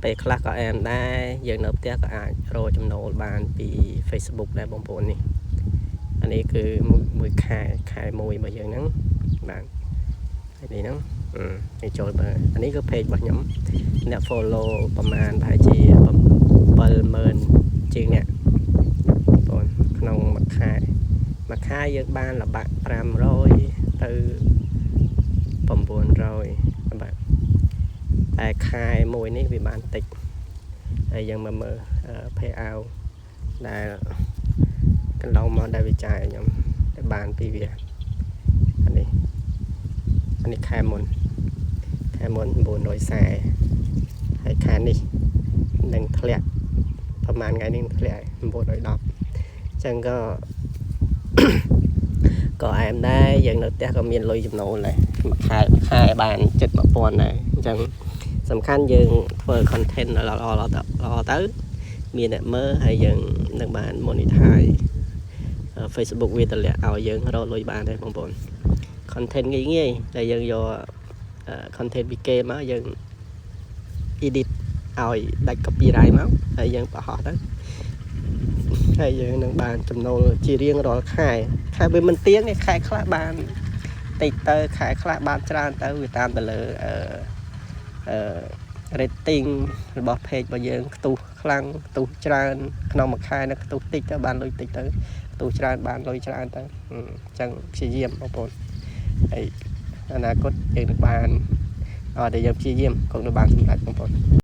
ពេលខ្លះក៏អែមដែរយើងនៅផ្ទះក៏អាចរកចំណូលបានពី Facebook ដែរបងប្អូននេះអានេះគឺមួយខែខែមួយរបស់យើងហ្នឹងបាទហើយនេះហ្នឹងនេះចូលមើលអានេះគឺ page របស់ខ្ញុំអ្នក follow ប្រហែលប្រហែលជា70000ជាងអ្នកបងប្អូនក្នុងមួយខែមួយខែយើងបានលបាក់500ទៅ900បាទតែខែមួយនេះវាបានតិចហើយយើងមកមើល pay out ដែលកន្លងមកដែលវាចាយឲ្យខ្ញុំដែលបានពីវាអានេះអានេះខែមុនខែមុន940ហើយខែនេះនឹងធ្លាក់ប្រហែលថ្ងៃនេះនឹងធ្លាក់910អញ្ចឹងក៏ ក៏អែមដែរយើងនៅផ្ទះក៏មានលុយចំណូលដែរមួយខែមួយខែបានចិត្ត1000ដែរអញ្ចឹងសំខាន់យើងធ្វើ content ល្អល្អល្អទៅមានអ្នកមើលហើយយើងនឹងបាន monetize Facebook វាតម្លាក់ឲ្យយើងរកលុយបានដែរបងប្អូន content ងាយងាយដែលយើងយក content ពីគេមកយើង edit ឲ្យដាច់ copyright មកហើយយើងបង្ហោះទៅហើយយើងនឹងបានចំណូលជារៀងរាល់ខែខែវាមិនទៀងទេខែខ្លះបានតិចទៅខែខ្លះបានច្រើនទៅវាតាមទៅលើអឺអឺ rating របស់ page របស់យើងខ្ទុះខ្លាំងខ្ទុះច្រើនក្នុងមួយខែនៅខ្ទុះតិចទៅបានលុយតិចទៅខ្ទុះច្រើនបានលុយច្រើនទៅអញ្ចឹងព្យាយាមបងប្អូនហើយអនាគតយើងនឹងបានអត់តែយើងព្យាយាមក៏នឹងបានសម្រេចបងប្អូន។